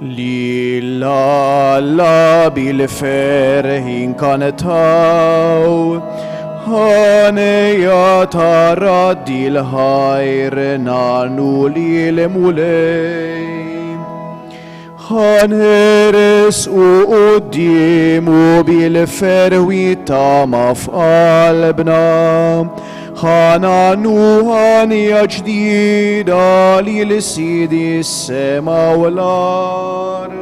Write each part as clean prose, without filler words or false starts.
Lil Alla bil-ferħ inkantaw, Għanejja ta' radd il-ħajr nagħnu lill-Mulej. Ħa nersqu quddiemu bil-ferħ tama f'qalbna. Ħa nagħnu għanja ġdida lil Sid is-sema u l-art.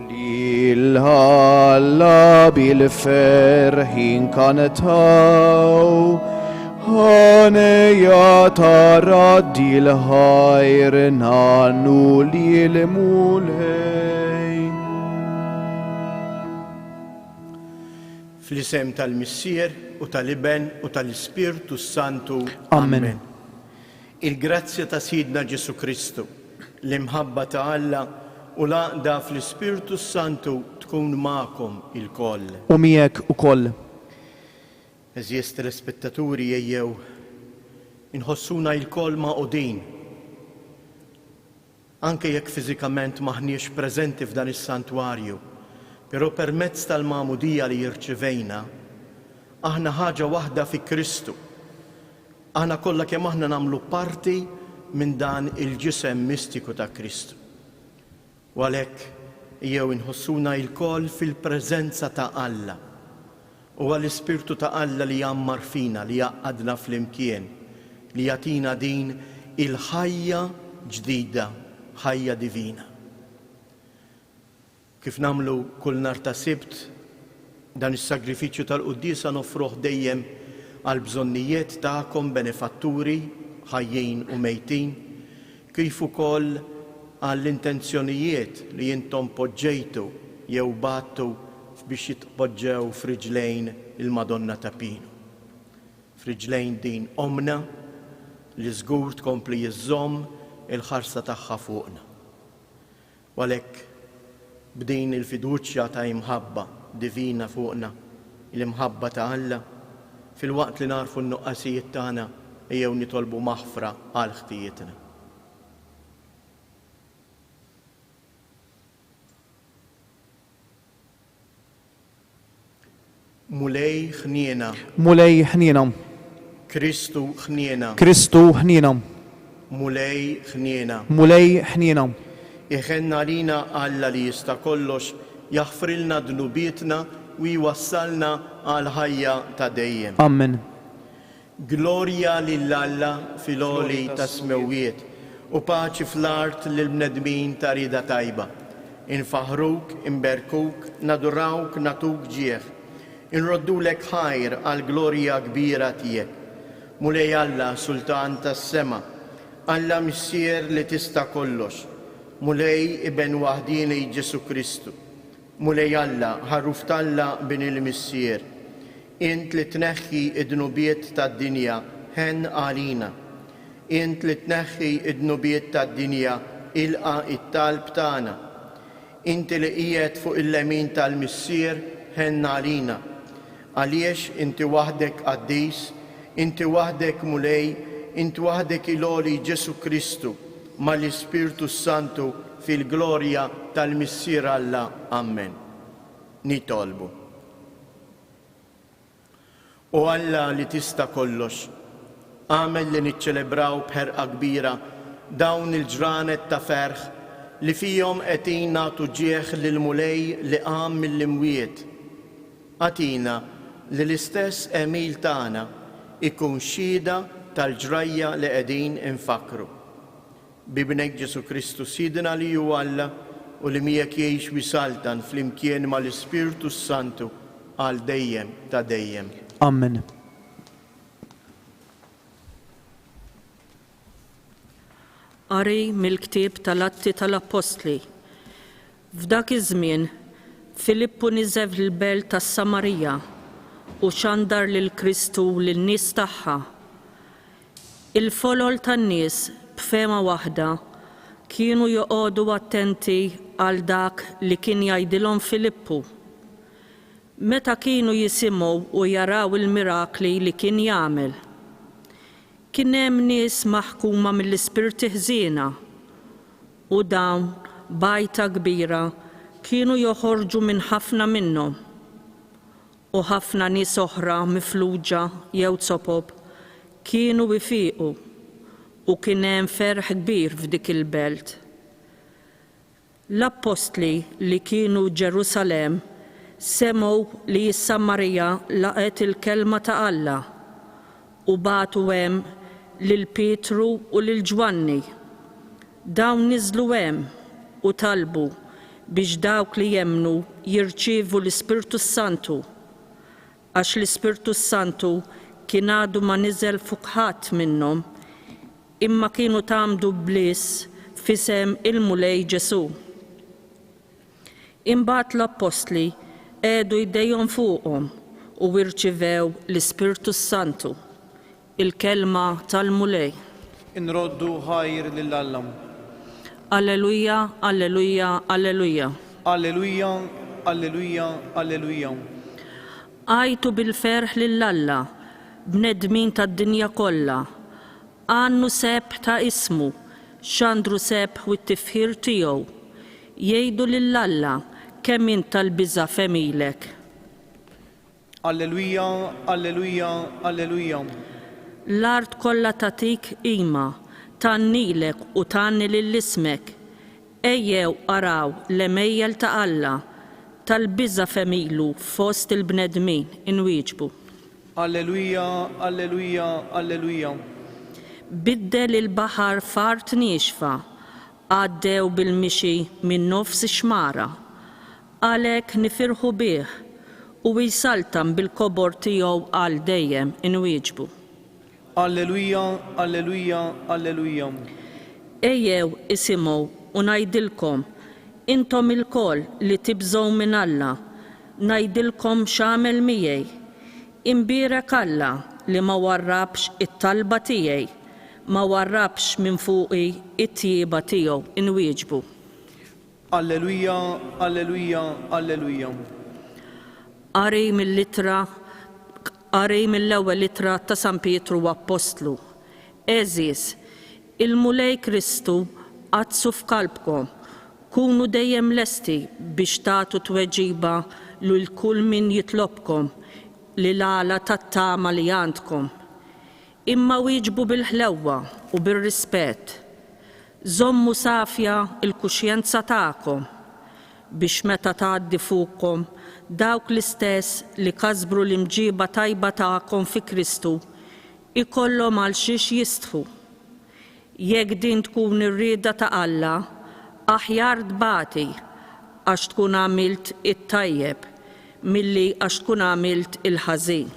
Lil Alla bil-ferħ inkantaw, Għanejja ta' radd il-ħajr nagħnu lill-Mulej. Fl-isem tal-Missier u tal-Iben u tal-Ispirtu s-Santu. Amen. Il-grazzja ta' Sidna Ġesù Kristu, l-imħabba ta' Alla u l-għaqda fl-Ispirtu s-Santu tkun magħkom ilkoll. U miegħek ukoll. Għeżież telespettaturi ejjew inħossuna ilkoll magħqudin. Anke jekk fiżikament m'aħniex preżenti f'dan is-santwarju, però permezz tal-magħmudija li rċivejna, aħna ħaġa waħda fi Kristu. Aħna kollha kemm aħna nagħmlu parti minn dan il-ġisem mistiku ta' Kristu. U għalhekk ejjew inħossuna ilkoll fil-preżenza ta' Alla. Huwa l-Ispirtu ta' Alla li jgħammar fina, li jgħaqqadna flimkien, li jagħtina din il-ħajja ġdida, ħajja divina. Kif nagħmlu kull nhar ta' Sibt, dan is-sagrifiċċju tal-quddiesa noffruh dejjem għall-bżonnijiet tagħkom benefatturi, ħajjin u mejtin, kif ukoll għall-intenzjonijiet li intom poġġejtu jew bgħattu biex jitpoġġew f'riġlejn il-Madonna ta' Pinu. F'riġlejn din Ommna li żgur tkompli żżomm il-ħarsa tagħha fuqna. U għalhekk, b'din il-fiduċja ta' imħabba divina fuqna, l-imħabba ta' Alla, filwaqt li nagħrfu n-nuqqasijiet tagħna, ejjew nitolbu maħfra għal ħtijietna. Mulej ħniena. Mulej ħniena. Kristu ħniena. Kristu ħniena. Mulej ħniena. Mulej ħniena. Iħenn għalina Alla li jista' kollox, jaħfrilna dnubietna u jwassalna għall-ħajja ta' dejjem. Amen. Glorja lil Alla fil-għoli tas-smewwiet, u paċi fl-art lill-bnedmin ta' rieda tajba. Infaħħruk, inberkuk, nadurawk, nagħtuk ġieħ. Inroddulek ħajr għall-glorja kbira tiegħek. Mulej Alla, Sultan tas-sema, Alla Missier li tista' kollox, Mulej Iben waħdieni Ġesù Kristu, Mulej Alla, Ħaruf t'Alla Bin il-Missier, Int li tneħħi d-dnubiet tad-dinja, ħenn għalina. Int li tneħħi d-dnubiet tad-dinja, ilqa' t-talb tagħna. Inti li qiegħed fuq il-lemin tal-Missier, ħenn għalina. Għaliex inti waħdek qaddis, inti waħdek Mulej, int waħdek il-għoli Ġesù Kristu, mal-Ispirtu s-Santu fil-glorja tal-Missier Alla. Ammen. Nitolbu. O Alla li tista' kollox, agħmel li niċċelebraw b'ħerqa kbira dawn il-ġranet ta' ferħ li fihom qegħdin nagħtu ġieħ lill-Mulej li qam mill-imwiet. Agħtina li l-istess għemil tagħna jkun xhieda tal-ġrajja li qegħdin infakkru. B'Ibnek Ġesù Kristu Sidna li hu Alla u li miegħek jgħix u jsaltan flimkien mal-Ispirtu s-Santu għal dejjem ta' dejjem. Amen. Qari mill-ktieb tal-Atti tal-Appostli. F'dak iż-żmien, Filippu niżel fil-belt tas-Samarija u xandar lil Kristu lin-nies tagħha. Il-folol tan-nies b'fehma waħda kienu joqogħdu attenti għal dak li kien jgħidilhom Filippu, meta kienu jisimgħu u jaraw il-mirakli li kien jagħmel. Kien hemm nies maħkuma mill-ispirti ħżiena, u dawn. b'għajta kbira kienu joħorġu minn ħafna minnhom. U ħafna nies oħra mifluġa jew zopop kienu jfiqu, u kien hemm ferħ kbir f'dik il-belt. L-appostli li kienu Ġerusalemm semgħu li s-Samarija laqgħet il-kelma ta' Alla, u bagħtu hemm lil Pietru u lil Ġwanni. Dawn niżlu hemm u talbu biex dawk li jemmnu jirċievu l-Ispirtu s-Santu, għax l-Ispirtu s-Santu kien għadu ma niżel fuq ħadd minnhom, imma kienu tgħammdu bliss f'isem il-Mulej Ġesù. Imbagħad l-appostli qiegħdu jdejhom fuqhom u irċivew l-Ispirtu s-Santu. Il-Kelma tal-Mulej. Inroddu ħajr lil Alla. Alleluja, alleluja, alleluja. Alleluja, alleluja, alleluja. Għajtu bil-ferħ lil Alla, bnedmin tad-dinja kollha. Għannu sebħ ta' ismu, xandru sebħ u t-tifħir tiegħu. Jgħidu lil Alla, Kemm int tal-biża' f'għemilek! Alleluja, alleluja, alleluja. L-art kollha tagħtik qima, tgħannilek u tgħanni lil ismek. Ejjew araw l-għemejjel ta' Alla, tal-biża' f'għemilu fost il-bnedmin, inwieġbu. Alleluja, alleluja, alleluja. Biddel il-baħar f'art niexfa, għaddew bil-mixi minn nofs ix-xmara. Għalhekk nifirħu bih, u jsaltan bil-kobor tiegħu għal dejjem, inwieġbu. Alleluja, alleluja, alleluja. Ejjew isimgħu u ngħidilkom, intom ilkoll li tibżgħu minn Alla, ngħidilkom x'għamel miegħi. Imbierek Alla li ma warrabx it-talba tiegħi, ma warrabx minn fuqi t-tjieba tiegħu, inwieġbu. Alleluja, alleluja, alleluja. Qari mill-ittra Qari mill-ewwel ittra ta' San Pietru Appostlu. Għeżież, il-Mulej Kristu qaddsu f'qalbkom, kunu dejjem lesti biex tagħtu tweġiba lil kull min jitlobkom l-għala tat-tama li għandkom. Imma wieġbu bil-ħlewwa u bir-rispett. Żommu safja l-kuxjenza tagħkom, biex meta tgħaddi fuqkom dawk l-istess li kasbru l-imġiba tajba tagħkom fi Kristu jkollhom għal xiex jistħu. Jekk din tkun ir-rieda ta' Alla, aħjar tbati għax tkun għamilt it-tajjeb milli għax tkun għamilt il-ħażin.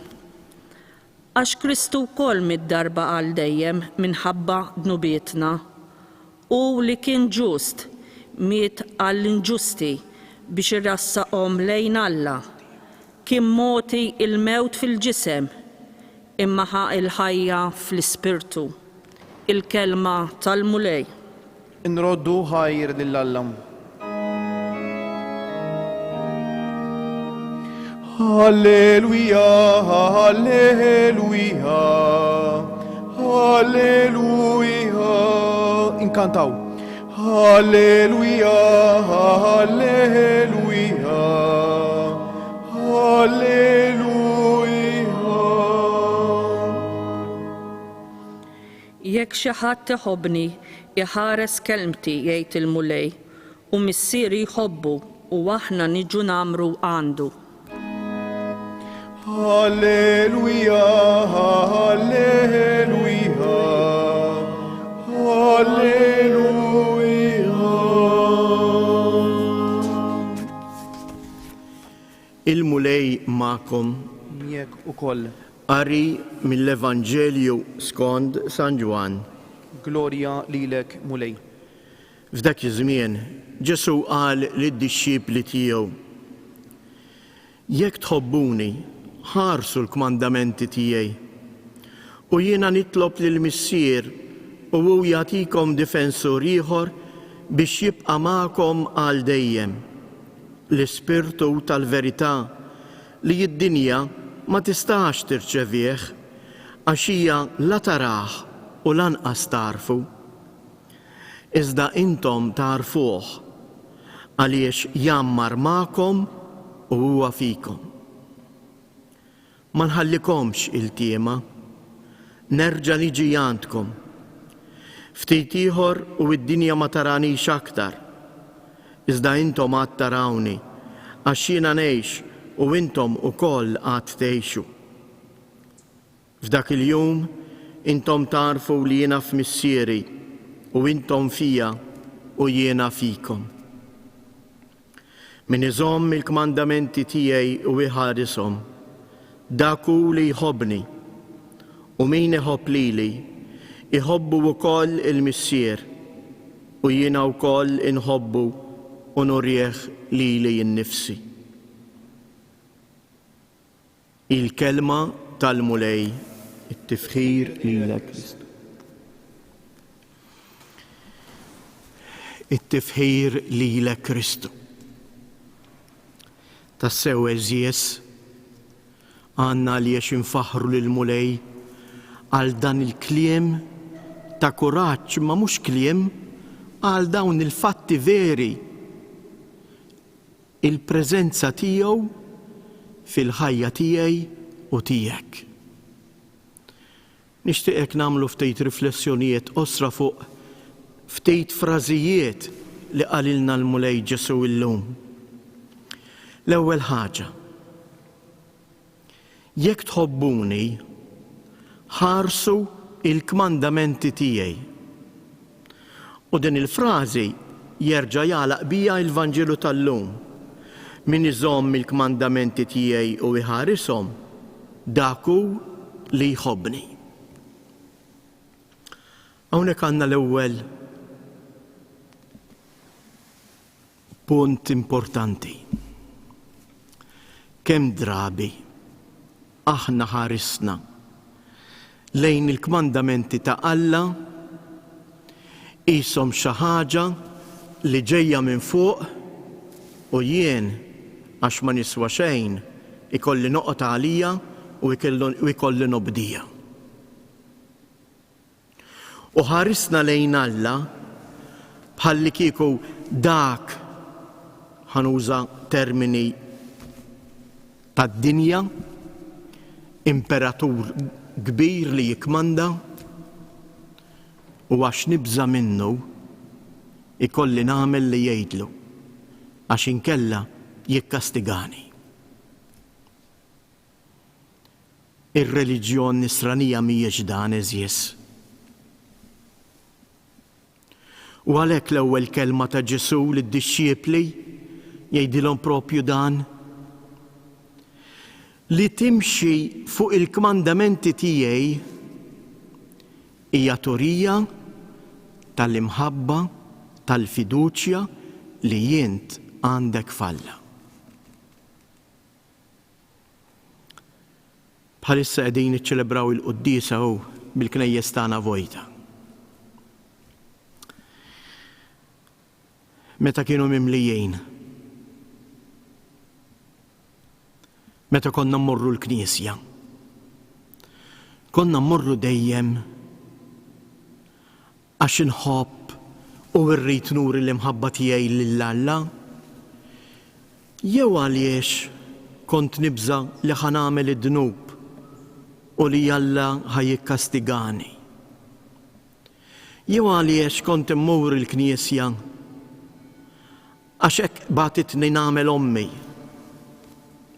Għax Kristu wkoll miet darba għal dejjem minħabba dnubietna. Hu li kien ġust, miet għall-inġusti biex irassaqhom lejn Alla. Kien mogħti l-mewt fil-ġisem, imma ħa l-ħajja fl-ispirtu. Il-Kelma tal-Mulej. Inroddu ħajr lil Alla. Alleluja, alleluja, alleluja. Inkantaw. Alleluja, alleluja, alleluja. Jekk xi ħadd iħobbni, iħares kelmti, jgħid il-Mulej, u Missieri jħobbu, u aħna niġu ngħammru għandu. Alleluja, alleluja, alleluja. Il-Mulej magħkom. Miegħek ukoll. Qari mill-Evanġelju skond San Ġwann. Glorja lilek, Mulej. F'dak iż-żmien, Ġesù qal lid-dixxipli tiegħu, Jekk tħobbuni, ħarsu l-kmandamenti tiegħi. U jiena nitlob lill-Missier u hu jagħtikom difensur ieħor biex jibqa' magħkom għal dejjem, l-Ispirtu tal-verità li d-dinja ma tistax tirċevih, għax hija la tarah u lanqas tagħrfu. Iżda intom tagħrfuh. għaliex jgħammar magħkom u huwa fikom. Ma nħallikomx iltiema. Nerġa' niġi għandkom. Ftit ieħor u d-dinja ma taranix aktar. Iżda intom għad tarawni, għax jiena ngħix u intom ukoll għad tgħixu. F'dak il-jum intom tagħrfu li jiena f'Missieri u intom fija u jiena fikom. Min iżomm il-kmandamenti tiegħi u jħarishom, dak hu li jħobbni. U min iħobb lili, iħobbu wkoll il-Missier, u jiena wkoll inħobbu u nurih lili nnifsi. Il-Kelma tal-Mulej, it-tifħir lilek Kristu. It-tifħir lilek Kristu. Tassew għeżież, għandna għaliex infaħħru lill-Mulej għal dan il-kliem ta' kuraġġ, imma mhux kliem, għal dawn il-fatti veri il-preżenza tiegħu fil-ħajja tiegħi u tiegħek. Nixtieqek nagħmlu ftit riflessjonijiet qosra fuq ftit frażijiet li qalilna l-Mulej Ġesù illum. L-ewwel ħaġa, Jekk tħobbuni, ħarsu l-kmandamenti tiegħi. U din il-frażi jerġa' jagħlaq biha l-Vanġelu tal-lum, Min iżomm il-kmandamenti tiegħi u jħarishom, dak hu li jħobbni. Hawnhekk għandna l-ewwel Punt importanti. Kemm drabi aħna ħarisna lejn il-kmandamenti ta' Alla qishom xi ħaġa li ġejja minn fuq u jien għax ma niswa xejn ikolli noqgħod għalija u jkolli nobdija. U ħarisna lejn Alla bħallikieku dak, ħa nuża termini tad-dinja, imperatur kbir li jikkmanda, u għax nibża' minnu jkolli nagħmel li jgħidlu, għax inkella jikkastigani. Ir-reliġjon Nisranija mhijiex dan, għeżież. U għalhekk l-ewwel kelma ta' Ġesù lid-dixxipli jgħidilhom propju dan. Li timxi fuq il-kmandamenti tiegħi hija turija tal-imħabba, tal-fiduċja li int għandek f'Alla. Bħalissa qegħdin niċċelebraw il-quddiesa u bil-knejjes tagħna vojta. Meta kienu mimlijin. Meta konna mmorru l-knisja. Konna mmorru dejjem Għax inħobb u rrid nuri l-imħabba tiegħi lil Alla? Jew għaliex kont nibża' li ħa nagħmel id-dnub u li Alla ħa jikkastigani? Jew għaliex kont immur il-knisja għax hekk bagħtitni nagħmel ommi,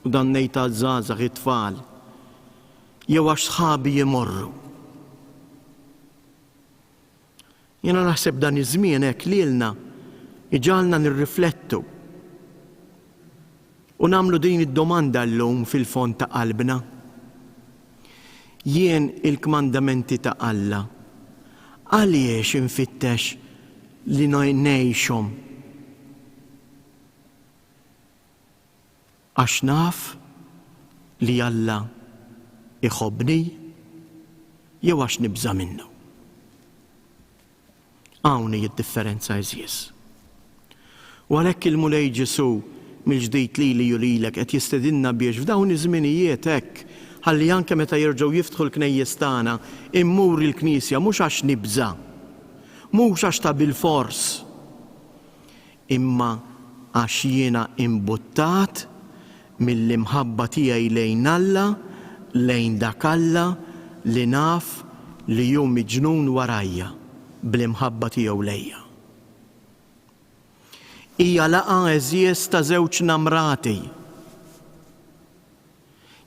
u dan ngħid għaż-żgħażagħ it-tfal, jew għax sħabi jmorru? Jiena naħseb dan iż-żmien hekk lilna iġagħalna nirriflettu u nagħmlu din id-domanda llum fil-fond ta' qalbna. Jien il-kmandamenti ta' Alla għaliex infittex li ngħixhom? Għax naf li Alla jħobbni jew għax nibża' minnu? Hawn hi d-differenza għeżież. U għalhekk il-Mulej Ġesù mill-ġdid lili u lilek qed jistedinna biex f'dawn iż-żminijiet hekk ħalli anke meta jerġgħu jiftħu l-knejjes tagħna immur il-knisja mhux għax nibża', mhux għax ta' bilfors, imma. Għax jiena imbuttat mill-imħabba tiegħi lejn Alla, lejn dak Alla li naf li hu miġnun warajja bl-imħabba tiegħu lejja. Hija laqgħa għeżież ta' żewġ namrati.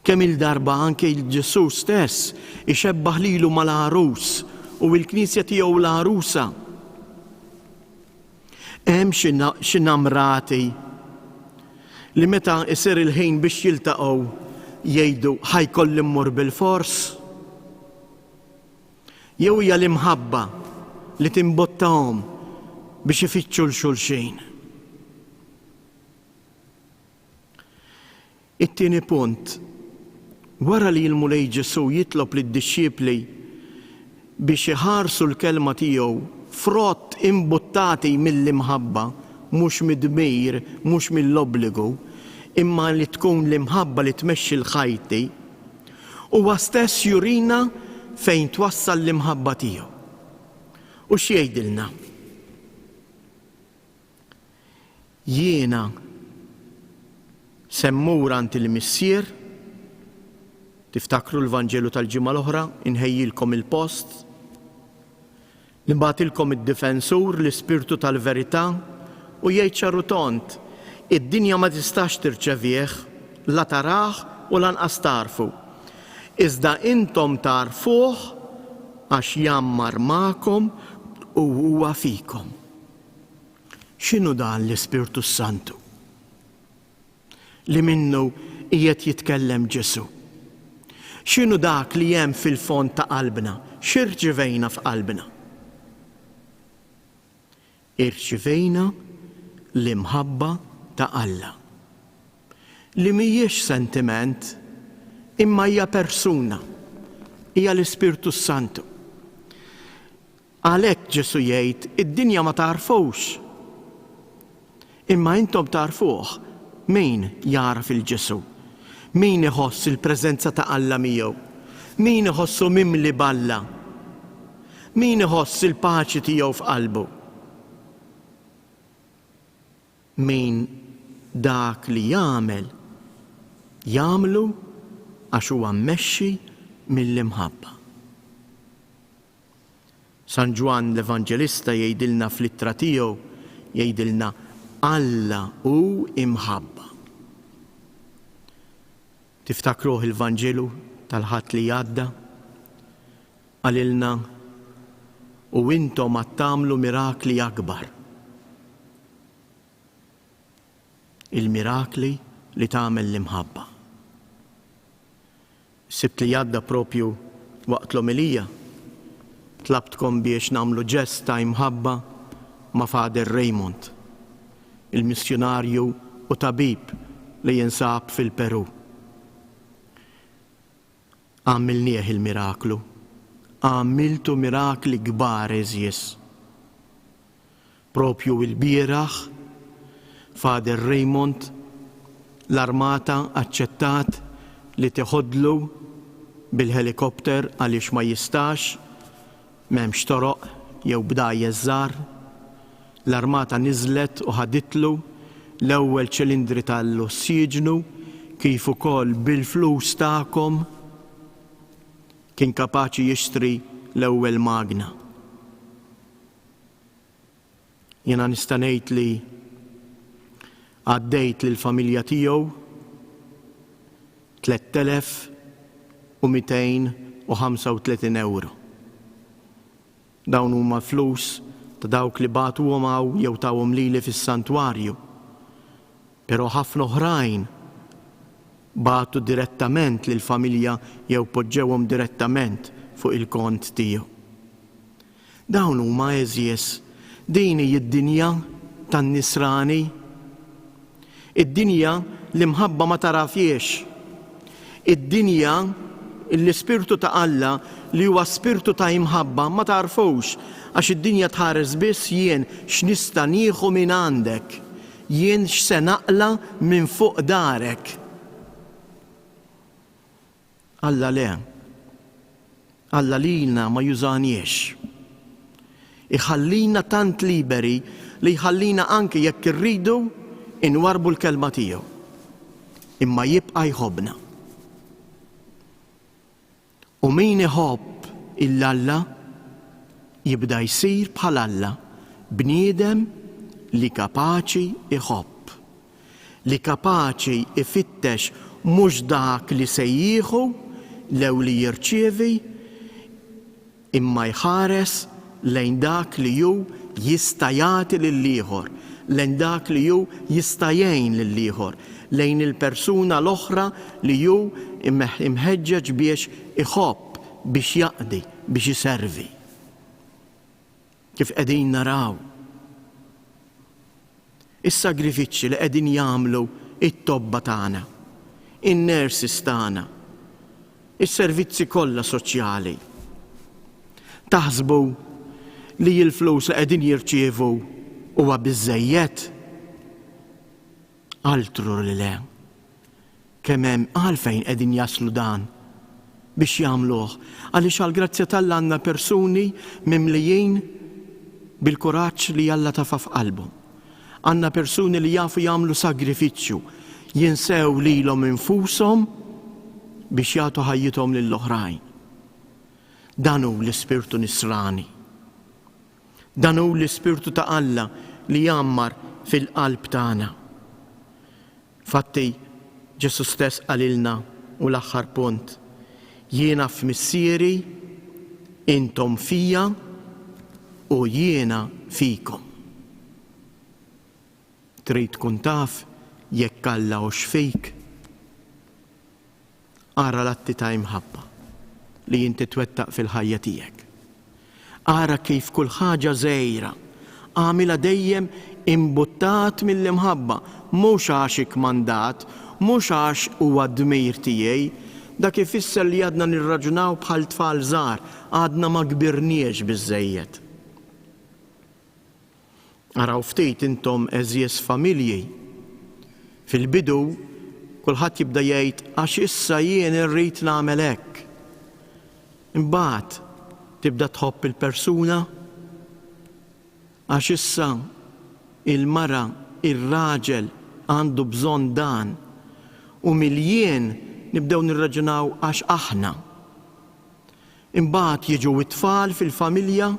Kemm-il darba anke Ġesù stess ixebbah lilu mal-għarus u l-Knisja tiegħu l-għarusa. Hemm xi namrati li meta isir il-ħin biex jiltaqgħu jgħidu ħa jkolli mmur bilfors. Jew hija l-imħabba li timbottahom biex ifittxu 'l xulxin. It-tieni punt, wara li l-Mulej Ġesù jitlob lid-dixxipli biex iħarsu l-kelma tiegħu frott imbuttati mill-imħabba, mhux mid-dmir, mhux mill-obbligu, imma li tkun l-imħabba li tmexxi l-ħajti, huwa stess jurina fejn twassal l-imħabba tiegħu. U x'jgħidilna? Jiena se mmur għand il-Missier, tiftakru l-Vanġelu tal-ġimgħa l-oħra, inħejjilkom il-post, nibgħatilkom id-Difensur, l-Ispirtu tal-verità, u jgħid ċar u tond, id-dinja ma tistax tirċevih, la tarah u lanqas tagħrfu. Iżda intom tagħrfuh għax jgħammar magħkom u huwa fikom. X'inhu dan l-Ispirtu s-Santu li minnu qiegħed jitkellem Ġesù? X'inhu dak li hemm fil-fond ta' qalbna? X'irċivejna f'qalbna? Irċivejna l-imħabba ta' Alla. Li mhijiex sentiment, imma hija persuna, hija l-Ispirtu s-Santu. Għalhekk Ġesù jgħid, Id-dinja ma tagħrfux. Imma intom tagħrfuh. Min jagħraf 'il Ġesù? Min iħoss il-preżenza ta' Alla miegħu? Min iħossu mimli b'Alla? Min iħoss il paċi tiegħu f'qalbu? Min dak li jagħmel, jagħmlu għax huwa mmexxi mill-imħabba. San Ġwann l-Evanġelista jgħidilna fl-ittra tiegħu, jgħidilna Alla hu imħabba. Tiftakruh il-Vanġelu tal-Ħadd li għadda? Qalilna, U intom għad tagħmlu mirakli akbar. Il-mirakli li tagħmel l-imħabba. Is-Sibt li għadda propju waqt l-omelija tlabtkom biex nagħmlu ġest ta' imħabba ma' Father Raymond, il-missjunarju u tabib li jinsab fil-Perù. Għamilnieh il-miraklu. Għamiltu mirakli kbar għeżież. Propju ilbieraħ, Father Raymond, l-armata aċċettat li teħodlu bil-helikopter għaliex ma jistax, m'hemmx toroq jew b'dgħajjes żgħar. L-armata niżlet u ħaditlu l-ewwel ċilindri tal-ossiġnu kif ukoll bil-flus tagħkom kien kapaċi jixtri l-ewwel magna. Jiena nista' ngħid li għaddejt lill-familja tiegħu 3,235 ewro. Dawn huma flus ta' dawk li bagħtuhom hawn jew tawhom lili fis-santwarju. Però ħafna oħrajn bagħtu direttament lill-familja jew poġġewhom direttament fuq il-kont tiegħu. Dawn huma għeżież. Din hi d-dinja tan-Nisrani. Id-dinja l-imħabba ma tagħrafhiex. Id-dinja l-Ispirtu ta' Alla li huwa Spirtu ta' imħabba ma tagħrfux għax id-dinja tħares biss jien x'nista' nieħu minn għandek, jien x'se naqla' minn fuq darek. Alla le. Alla lilna ma jużaniex. Iħallina tant liberi li jħallina anki jekk irridu inwarrbu l-kelma tiegħu. Imma jibqa' jħobbna. U min iħobb 'il Alla jibda jsir bħal Alla, bniedem li kapaċi jħobb, li kapaċi jfittex mhux dak li se jieħu lew li jirċievi, imma jħares lejn dak li hu jista' jagħti lill-ieħor, lejn dak li hu jista' jgħin lill-ieħor, lejn il-persuna l-oħra li hu imħeġġeġ biex iħobb, biex jaqdi, biex iservi. Kif qegħdin naraw is-sagrifiċċji li qegħdin jagħmlu t-tobba tagħna, in-nurses tagħna, is-servizzi kollha soċjali. Taħsbu li l-flus li qegħdin jirċievu huwa biżżejjed? Altru li le. Kemm hemm għalfejn qegħdin jaslu dan biex jagħmluh? Għaliex għall-grazzja t'Alla għandna persuni mimlijin bil-kuraġġ li Alla tafa' f'qalbhom. Għandna persuni li jafu jagħmlu sagrifiċċju, jinsew lilhom infushom biex jagħtu ħajjithom lill-oħrajn. Dan hu l-ispirtu nisrani. Dan hu l-ispirtu ta' Alla li jgħammar fil-qalb tagħna. Fatti, Ġesù stess qalilna, u l-aħħar punt, Jiena f'Missieri, intom fija u jiena fikom. Trid tkun taf jekk Alla hux fik? Ara l-atti ta' imħabba li inti twettaq fil-ħajja tiegħek. Ara kif kull ħaġa żgħira agħmilha dejjem imbuttat mill-imħabba, mhux għax ikkmandat, mhux għax huwa dmir tiegħi. Dak ifisser li għadna nirraġunaw bħal tfal żgħar, għadna ma kbirniex biżżejjed. Araw ftit intom għeżież familji. Fil-bidu kulħadd jibda jgħid għax issa jien irrid nagħmel hekk. Imbagħad tibda tħobb il-persuna għax issa il-mara, ir-raġel għandu bżonn dan. U mill-jien nibdew nirraġunaw għax aħna. Imbagħad jiġu t-tfal fil-familja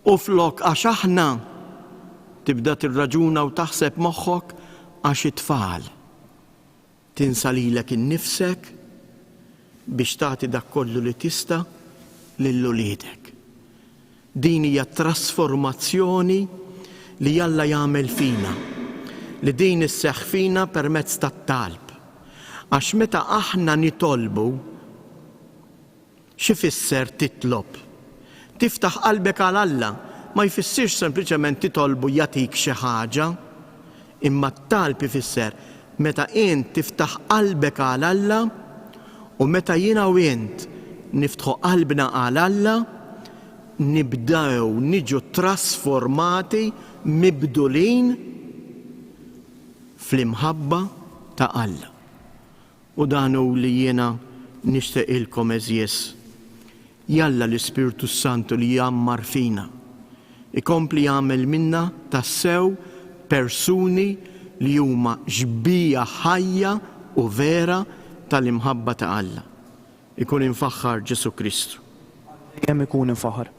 u flok għax aħna tibda tirraġuna u taħseb moħħok għax it-tfal. Tinsa lilek innifsek biex tagħti dak kollu li tista' lil uliedek. Din hija trasformazzjoni li Alla jagħmel fina, li din isseħħ fina permezz tat-talb. Għax meta aħna nitolbu, x'ifisser titlob? Tiftaħ qalbek għal Alla ma jfissirx sempliċement titolbu jagħtik xi ħaġa, imma t-talb ifisser meta int tiftaħ qalbek għal Alla u meta jiena u int niftħu qalbna għal Alla, nibdew niġu trasformati, mibdulin fl-imħabba ta' Alla. U dan hu li jiena nixteqilkom għeżież. Jalla l-Ispirtu s-Santu li jgħammar fina, ikompli jagħmel minna tassew persuni li huma xbieha ħajja u vera tal-imħabba ta' Alla. Ikun imfaħħar Ġesù Kristu. Għal dejjem ikun imfaħħar.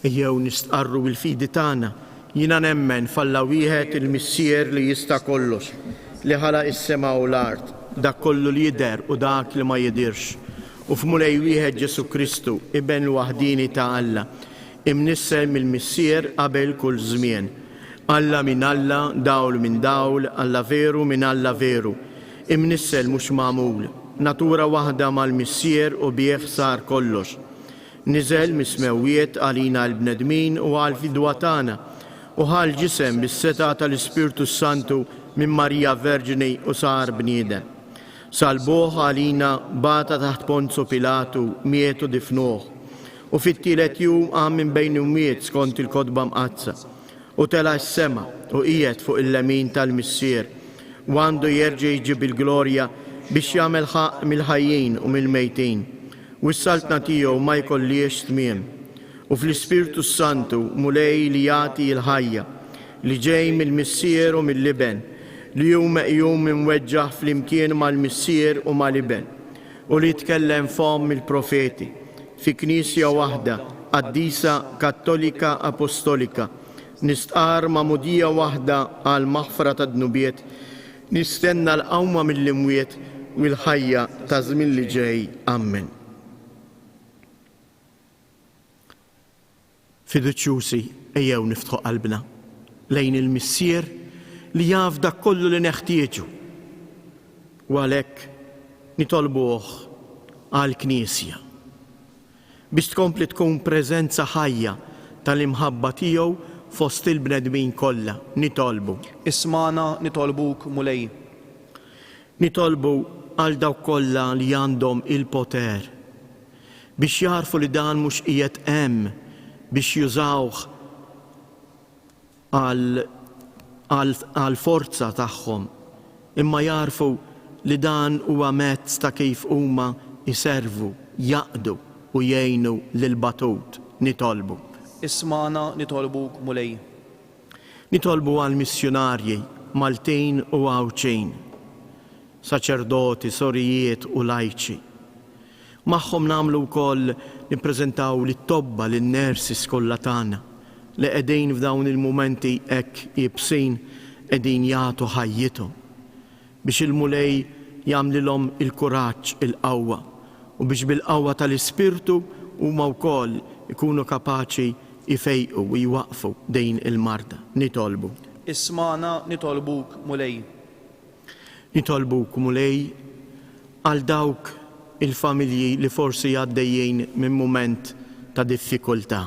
Ejjew nistqarru l-fidi tagħna. Jiena nemmen f'Alla wieħed il-Missier li jista' kollox, li ħalaq is-sema u l-art, dak kollu li jidher u dak li ma jidhirx, u f'Mulej wieħed Ġesù Kristu, Iben l-waħdieni ta' Alla, imnissel mill-Missier qabel kull żmien. Alla minn Alla, dawl minn dawl, Alla veru minn Alla veru, imnissel mhux magħmul, natura waħda mal-Missier u bih sar kollox. Niżel mis-smewwiet għalina l-bnedmin u għall-fidwa tagħna, u ħa l-ġisem bis-setgħa tal-Ispirtu s-Santu minn Marija Verġni u sar bniedem. Salbuh għalina, bata taħt Ponzu Pilatu, miet u difnuh. U fit-tielet jum qam minn bejn imwiet skont il-Kotba Mqaddsa, u tela' s-sema, u qiegħed fuq il-lemin tal-Missier, u għandu jerġa' jiġi bil-glorja biex jagħmel ħaqq mill-ħajjin u mill-mejtin. u s-saltna tiegħu ma jkollhiex tmiem. U fl-Ispirtu s-Santu, Mulej li jagħti l-ħajja, li ġej mill-Missier u mill-Iben, li hu meqjum imweġġaħ flimkien mal-Missier u mal-Iben, u li tkellem fomm il-profeti, fi Knisja waħda, qaddisa, kattolika, apostolika, nistqarr magħmudija waħda għall-maħfra tad-dnubiet, nistenna l-qawma mill-imwiet u l-ħajja taż-żmien li ġej. Ammen. Fiduċjużi ejjew niftħu qalbna lejn il-Missier li jaf dak kollu li neħtieġu u għalhekk nitolbuh għall-Knisja biex tkompli tkun preżenza ħajja tal-imħabba tiegħu fost il-bnedmin kollha. Nitolbu. Ismagħna nitolbuk, Mulej. Nitolbu għal dawk kollha li għandhom il-poter biex jagħrfu li dan mhux qiegħed hemm biex jużawh għal għall-forza tagħhom, imma jagħrfu li dan huwa mezz ta' kif huma jservu, jaqdu u jgħinu lill-batut. Nitolbu. Ismagħna nitolbuk, Mulej. Nitolbu għall-missjunarji Maltin u Għawdxin, saċerdoti, sorijiet u lajċi. Magħhom nagħmlu wkoll nippreżentaw lit-tobba, lin-nurses kollha tagħna li qegħdin f'dawn il-mumenti hekk iebsin qegħdin jagħtu ħajjithom biex il-Mulej jagħmlilhom il-kuraġġ, il-qawwa u biex bil-qawwa tal-Ispirtu huma wkoll ikunu kapaċi jfejqu u jwaqqfu din il-marda. Nitolbu. Ismagħna nitolbuk, Mulej. Nitolbuk, Mulej, għal dawk il-familji li forsi għaddejjin minn mument ta' diffikultà.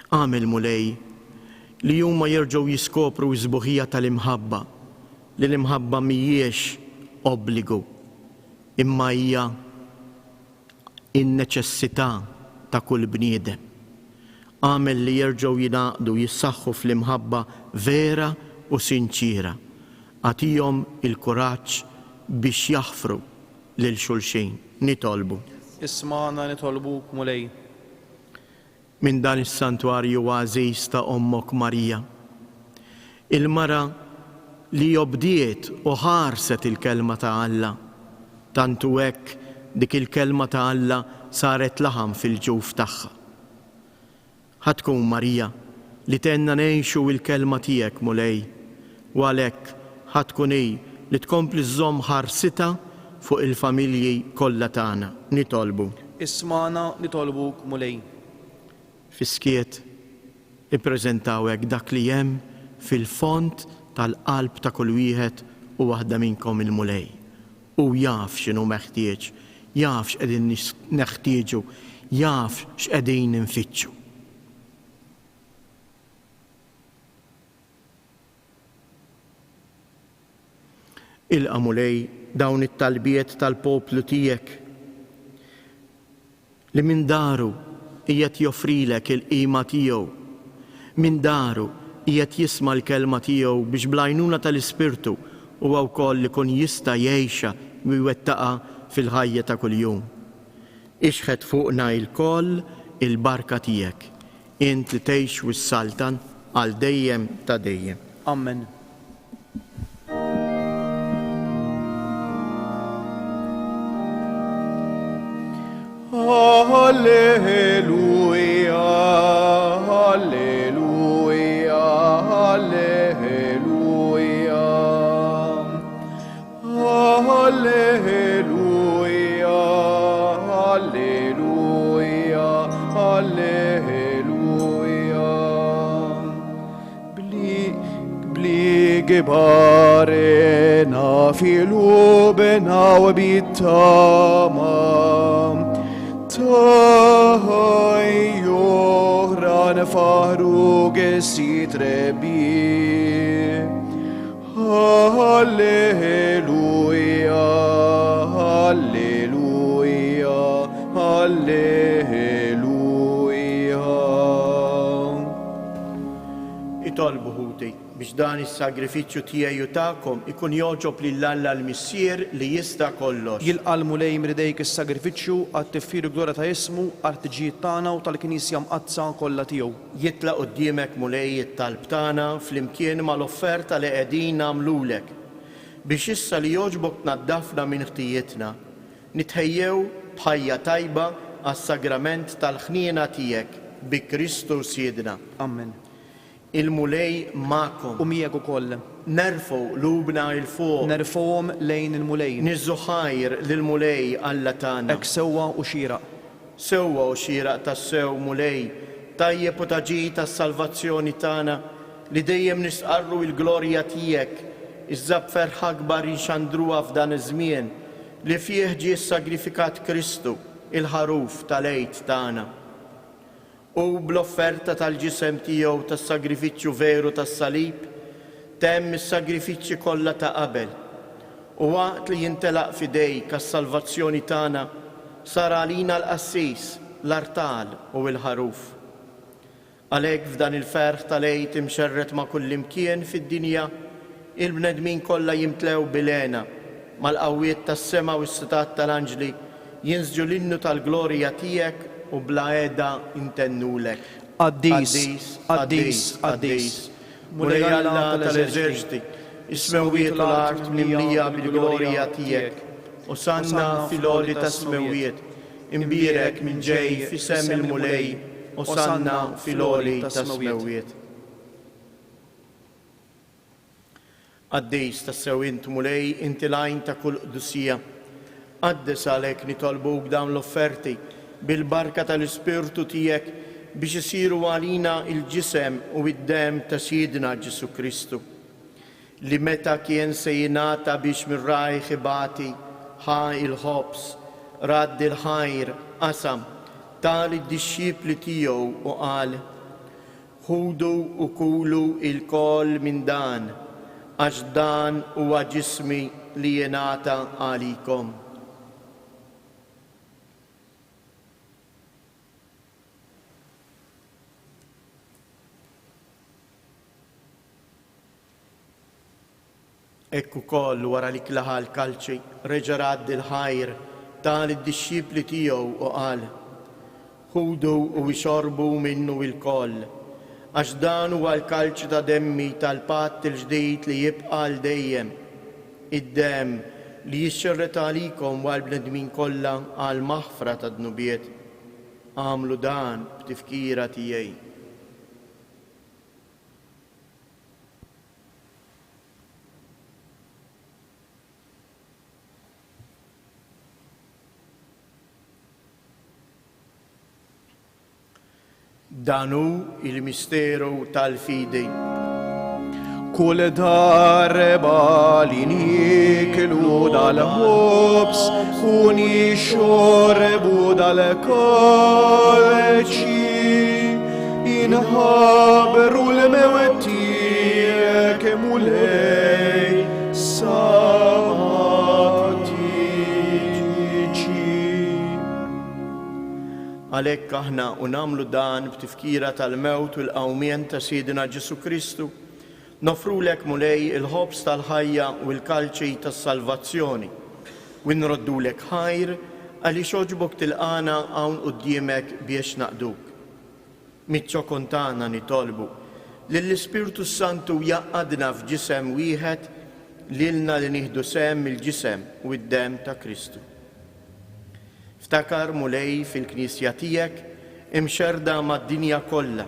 Agħmel, Mulej, li huma jerġgħu jiskopru s-sbuħija tal-imħabba, li l-imħabba mhijiex obbligu, imma hija in-neċessità ta' kull bniedem. Agħmel li jerġgħu jingħaqdu, jissaħħu fl-imħabba vera u sinċiera. Agħtihom il-kuraġġ biex jaħfru lil xulxin. Nitolbu. Ismagħna nitolbuk, Mulej. Minn dan is-santwarju għażiż ta' Ommok Marija, il-mara li obdiet u ħarset il-Kelma ta' Alla, tant hu hekk dik il-Kelma ta' Alla saret laħam fil-ġuf tagħha. Ħa tkun Marija li tgħinna ngħixu il-Kelma tiegħek, Mulej, u għalhekk ħa tkun hi li tkompli żżomm ħarsitha fuq il-familji kollha tagħna. Nitolbu. Ismagħna nitolbuk, Mulej. Fis-skiet, ippreżentaw hekk dak li hemm fil-fond tal-qalb ta' kull wieħed u waħda minnkom il-Mulej. Hu jaf x'inhu meħtieġ, jaf x'qegħdin neħtieġu, jaf x'qegħdin infittxu. Ilqa', Mulej, dawn it-talbiet tal-poplu tiegħek li minn daru qiegħed joffrilek il-qima tiegħu, minn daru qiegħed jisma' l-kelma tiegħu biex bl-għajnuna tal-Ispirtu huwa wkoll ikun jista' jgħixha u jwettaqha fil-ħajja ta' kuljum. Ixħet fuqna ilkoll il-barka tiegħek. Int li tgħix u ssaltan għal dejjem ta' dejjem. Ammen. Alleluia, alleluia, alleluia. Alleluia, alleluia, alleluia. Bli, bli gibarena filubena u bitama. Tajjuhran fahru gesitrebi. Alleluia, alleluia, alleluia. Itolbu ħuti biex Biex dan is-sagrifiċċju tiegħi u tagħkom ikun jogħġob lil Alla l-Missier li jista' kollox. Jilqa' l-Mulej minn idejk is-sagrifiċċju għat-tifħir u glorja ta' ismu, għall-ħtiġijiet tagħna u tal-Knisja Mqaddsa kollha tiegħu. Jitla' quddiemek, Mulej, it-talb tagħna flimkien mal-offerta li qegħdin nagħmlulek, biex issa li jogħġbok tnaddafna minn ħtijietna, nitħejjew b'ħajja tajba għas-sagrament tal-ħniena tiegħek, bi Kristu Sidna. Ammen. Il-Mulej magħkom. U miegħek ukoll. Nerfgħu qlubna 'l fuq. Nerfgħuhom lejn il-Mulej. Niżżu ħajr lill-Mulej Alla tagħna. Hekk sewwa u xieraq. Sewwa u xieraq tassew, Mulej, tajjeb u ta' ġid għas-salvazzjoni tagħna, li dejjem nistqarru l-glorja tiegħek, iżda b'ferħ akbar inxandruha f'dan iż-żmien, li fih ġie ssagrifikat Kristu, il-Ħaruf tal-Għid tagħna. Hu bl-offerta tal-ġisem tiegħu tas-sagrifiċċju veru tas-salib, temm is-sagrifiċċji kollha ta' qabel, u waqt li jintelaq f'idejk għas-salvazzjoni tagħna, sar għalina l-qassis, l-artal u l-ħaruf. Għalhekk f'dan il-ferħ tal-Għid imxerred ma' kullimkien fid-dinja, il-bnedmin kollha jimtlew bil-hena, mal-qawwiet tas-sema u s-setgħat tal-anġli, Jinsġu l-innu tal-glorja tiegħek u bla heda ntennulek. Qaddis, qaddis, qaddis, Mulej Alla tal-eżerċti, is-smewwiet u l-art mimlija bil-glorja tiegħek. Osanna fil-għoli tas-smewwiet, imbierek min ġej f'isem il-Mulej, Osanna fil-għoli tas-smewwiet. Qaddis tassew int, Mulej, inti l-għajn ta' kull qdusija. Qaddes għalhekk nitolbuk dawn l-offerti bil-barka tal-Ispirtu tiegħek biex isiru għalina l-ġisem u d-demm ta' Sidna Ġesù Kristu, li meta kien se jingħata biex minn rajh ibati, ħa l-ħobż, radd il-ħajr, qasam, ta lid-dixxipli tiegħu u qal, Ħudu u kulu ilkoll minn dan, għax dan huwa ġismi li jingħata għalikom. Hekk ukoll, wara li klaha l-kalċi, reġa' radd il-ħajr, ta lid-dixxipli tiegħu u qal, Ħudu u ixorbu minnu ilkoll, għax dan huwa l-kalċi ta' demmi tal-patt il-ġdid li jibqa' għal dejjem, id-demm li jixxerred għalikom u għall-bnedmin kollha għall-maħfra tad-dnubiet. Agħmlu dan b'tifkira tiegħi. Dan hu il-misteru tal-fidi. Kull darba li nieklu dal-ħobż u nixorbu dal-kalċi, inħabbru l-mewt tiegħek, Mulej, sa ma tiġi. Għalhekk aħna u nagħmlu dan b'tifkira tal-mewt u l-qawmien ta' Sidna Ġesù Kristu, Noffrulek, Mulej, il-ħobż tal-ħajja u l-kalċi tas-salvazzjoni, u nroddulek ħajr għaliex għoġbok tilqagħna hawn quddiemek biex naqduk. Miċ-ċokon tagħna nitolbu lill-Ispirtu s-Santu jgħaqqadna f'ġisem wieħed lilna li nieħdu sehem mill-ġisem u d-demm ta' Kristu. Ftakar, Mulej, fil-Knisja tiegħek imxerrda mad-dinja kollha.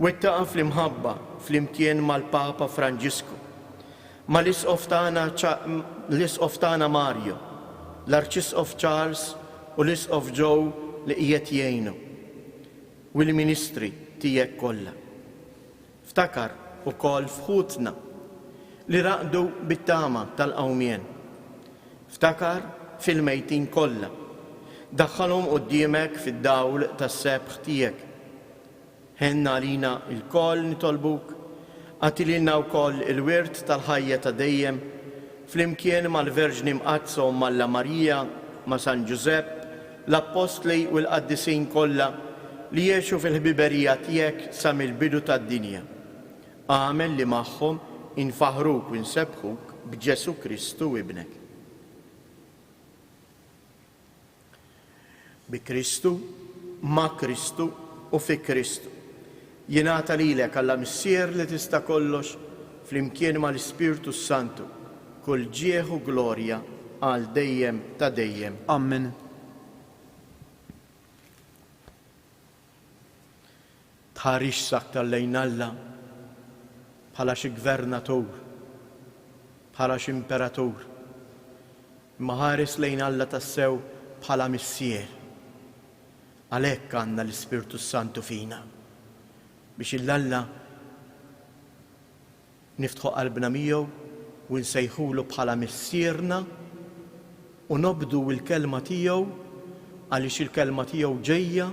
Wettaqha fl-imħabba flimkien mal-Papa Franġisku, mal-Isqof tagħna l-Isqof tagħna Mario, l-Arċisqof Charles u l-Isqof Joe li qiegħed jgħinu, u l-ministri tiegħek kollha. Ftakar ukoll f'ħutna li raqdu bit-tama tal-qawmien. Ftakar fil-mejtin kollha. Daħħalhom quddiemek fid-dawl tas-sebħ tiegħek. Ħenn għalina lkoll nitolbuk, agħti lilna wkoll il-wirt tal-ħajja ta' dejjem, flimkien mal-Verġni Mqaddsa Omm Alla Marija, ma' San Ġużepp, l-Appostli u l-qaddisin kollha li għexu fil-ħbiberija tiegħek sa mill-bidu tad-dinja. Agħmel li magħhom infaħħruk u nsebbħuk b'Ġesù Kristu Ibnek. Bi Kristu, ma' Kristu u fi Kristu. Jingħata lilek, Alla Missier li tista' kollox, flimkien mal-Ispirtu s-Santu, kull ġieħ u glorja għal dejjem ta' dejjem. Ammen. Tħarisx aktar lejn Alla bħala xi gvernatur, bħala xi imperatur, imma ħares lejn Alla tassew bħala Missier. Għalhekk għandna l-Ispirtu s-Santu fina, biex 'il Alla Niftħu qalbna miegħu u nsejħulu bħala Missierna u nobdu l-kelma tiegħu għaliex il-kelma tiegħu ġejja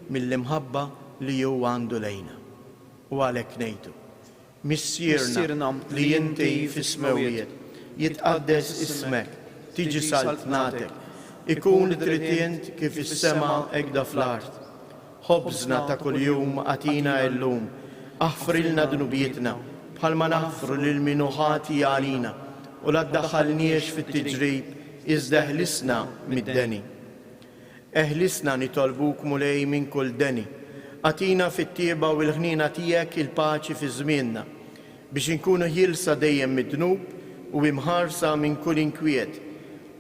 mill-imħabba li hu għandu lejna. U għalhekk ngħidu, Missierna li inti fis-smewwiet, jitqaddes ismek, tiġi saltnatek, ikun trid int kif fis-sema hekda fl-art. Ħobżna ta' kuljum agħtina illum. Aħfrilna dnubietna, bħalma naħfru lil min hu ħati għalina, u la ddaħħalniex fit-tiġrib, iżda eħlisna mid-deni. Eħlisna, nitolbuk, Mulej, minn kull deni. Agħtina fit-tjieba u l-ħniena tiegħek il-paċi fi żmienna, biex inkunu ħielsa dejjem mid-dnub u imħarsa minn kull inkwiet,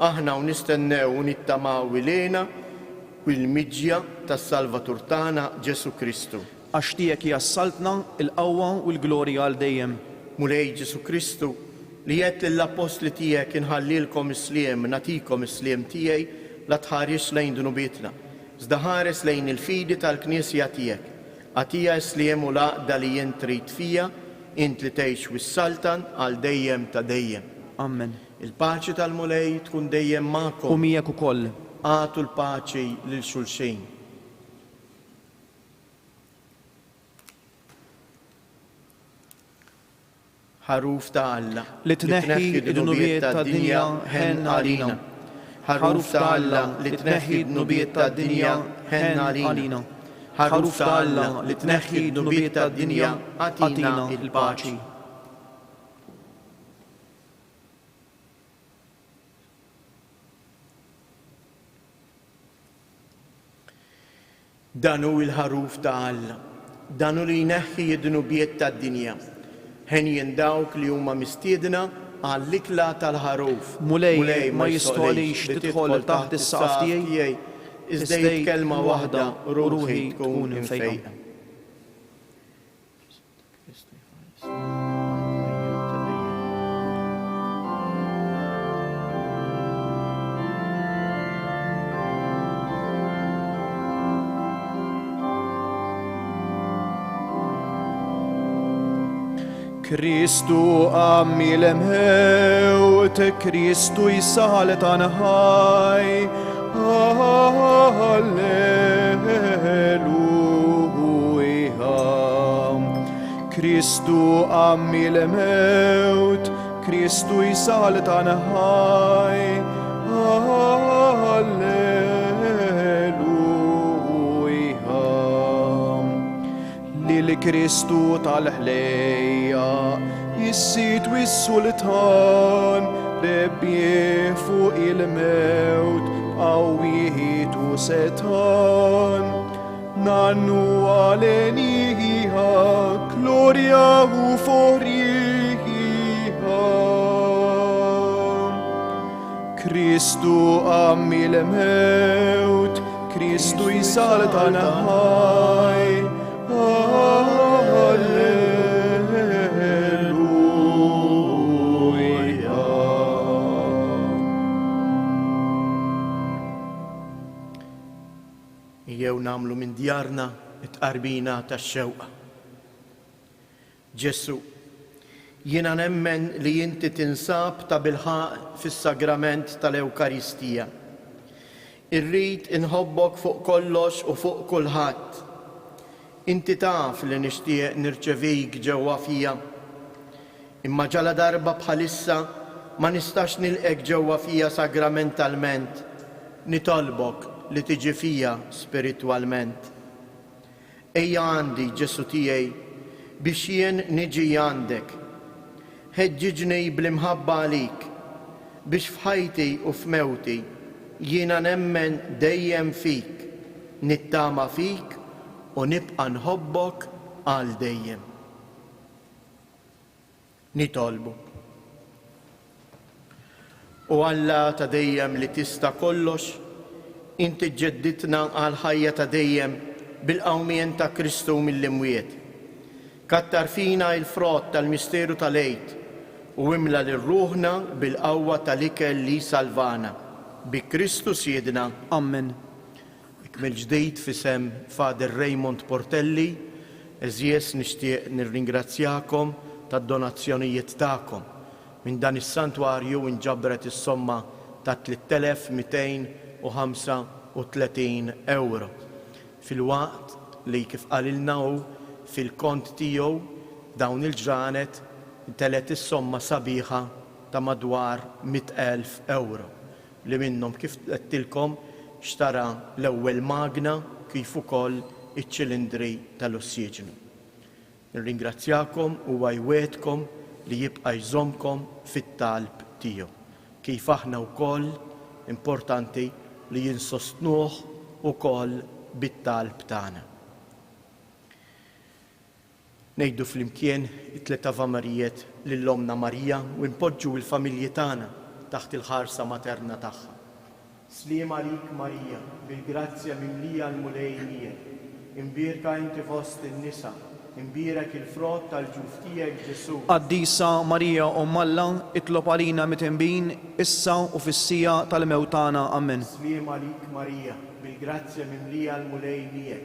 aħna u nistennew u nittamaw il-hena u l-miġja tas-Salvatur tagħna Ġesù Kristu. Għax tiegħek hija s-saltna, il-qawwa u l-glorja għal dejjem. Mulej Ġesù Kristu, li għedt lill-appostli tiegħek inħallilkom is-sliem, nagħtikom is-sliem tiegħi, la tħarisx lejn dnubietna, iżda ħares lejn il-fidi tal-Knisja tiegħek. Agħtiha s-sliem u l-għaqda li int trid fiha, int li tgħix u ssaltan għal dejjem ta' dejjem. Ammen. Il-paċi tal-Mulej tkun dejjem magħkom. U miegħek ukoll. Agħtu l-paċi lil xulxin. Ħaruf ta' Alla. Li tneħħi d-dnubiet tad-dinja, ħenn għalina. Ħaruf ta' Alla, li tneħħi d-dnubiet tad-dinja, ħenn għalina. Ħaruf ta' Alla, li tneħħi d-dnubiet tad-dinja, agħtina l-paċi. Dan hu l-Ħaruf ta' Alla, dan hu li jneħħi d-dnubiet tad-dinja. Henjin dawk li huma mistiedna għall-ikla tal-Ħaruf. Mulej, ma jistħoqlix tidħol taħt is-saqaf tiegħi, iżda għid kelma waħda u ruħi tkun imfejqa. Kristu qam mill-mewt, Kristu jsaltan ħaj. Alleluja. Kristu qam mill-mewt, Kristu jsaltan ħaj. Alleluja. Lil Kristu tal-ħlejja, is-Sid u s-Sultan, rebbieħ fuq il-mewt, qawwiet u setgħan. Nannu għalenija, glorja u forriħa. Kristu qam mill-mewt, Kristu jsaltan ħaj. Alleluja. Ejjew nagħmlu minn djarna t-tqarbina tax-xewqa. Ġesù, jiena nemmen li inti tinsab tabilħaqq fis-Sagrament tal-Ewkaristija. Irrid inħobbok fuq kollox u fuq kulħadd. Inti taf li nixtieq nirċevik ġewwa fija. Imma ġaladarba bħalissa ma nistax nilqgħek ġewwa fija sagramentalment, nitolbok li tiġi fija spiritwalment. Ejja għandi, Ġesù tiegħi. biex jien niġi għandek. Ħeġġiġni bl-imħabba għalik, biex f'ħajti u f'mewti jiena nemmen dejjem fik, nittama fik u nibqa' nħobbok għal dejjem. Nitolbu. O Alla ta' dejjem li tista' kollox, inti ġġeddidtna għall-ħajja ta' dejjem bil-qawmien ta' Kristu mill-imwiet. Kattar fina il-frott tal-misteru tal-Għid u imla lil ruħna bil-qawwa tal-ikel li jsalvana. Bi Kristu Sidna. Ammen. Hekk mill-ġdid f'isem Father Raymond Portelli, għeżież nixtieq nirringrazzjakom tad-donazzjonijiet tagħkom. Minn dan is-santwarju nġabret is-somma ta' 3,235 ewro. Filwaqt li kif qalilna hu fil-kont tiegħu f'dawn il-ġranet intelgħet is-somma sabiħa ta' madwar 100,000 ewro. li minnhom kif għedtilkom xtara l-ewwel magna kif ukoll iċ-ċilindri tal-ossiġnu. Nirringrazzjakom huwa jwegħdkom li jibqa' jżommkom fit-talb tiegħu, kif aħna wkoll importanti li insostnuh ukoll bit-talb tagħna. Ngħidu flimkien it-tlett Avamarijiet lil Ommna Marija u npoġġu il-familji tagħna taħt il-ħarsa materna tagħha. Sliem għalik Marija, bil-grazzja mimlija l-Mulej miegħek. Imbierka inti fost in-nisa, imbierek il-frott tal-ġuf tiegħek Ġesù. Qaddisa Marija Omm Alla, itlob għalina mitinbin, issa u fis-siegħa tal-mewt tagħna. Ammen. Sliem għalik Marija, bil-grazzja mimlija l-Mulej miegħek.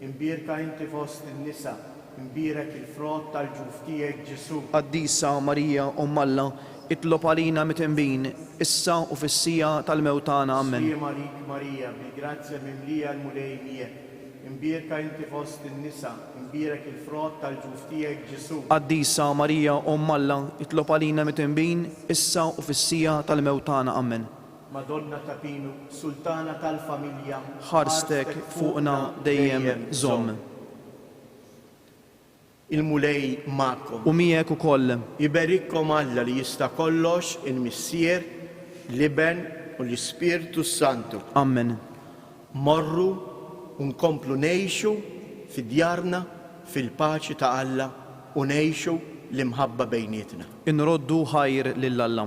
Imbierka inti fost in-nisa, imbierek il-frott tal-ġuf tiegħek Ġesù. Qaddisa Marija, Omm Alla, itlob għalina mitinbin, issa u fis-siegħa tal-mewt tagħna. Ammen. Sliem għalik Marija, bil-grazzja mimlija l-Mulej miegħek. Imbierka inti fost in-nisa, imbierek il-frott tal-ġuf tiegħek Ġesù. Qaddisa Marija, Omm Alla, itlob għalina mitinbin, issa u fis-siegħa tal-mewt tagħna. Ammen. Madonna ta' Pinu, Sultana tal-familja, Ħarstek fuqna dejjem żomm. Il-Mulej magħkom. U miegħek ukoll. Iberikkom Alla li jista' kollox, il-Missier, l-Iben u l-Ispirtu s-Santu. Ammen. Morru u nkomplu ngħixu fi djarna fil-paċi ta' Alla u ngħixu l-imħabba bejnietna. Inroddu ħajr lil Alla.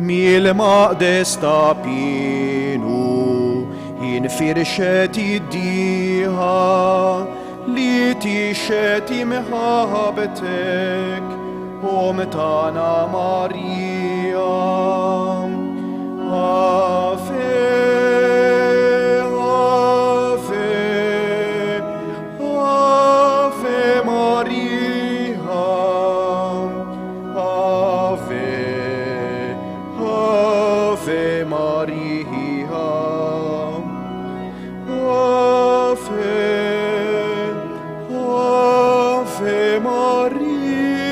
Mill-maqdes ta' Pinu infirxet id-dieħa li tixhed imħabbtek, Omm tagħna Marija. Ave, Ave, Ave Maria, Ave, Ave Maria, Ave, Ave Maria.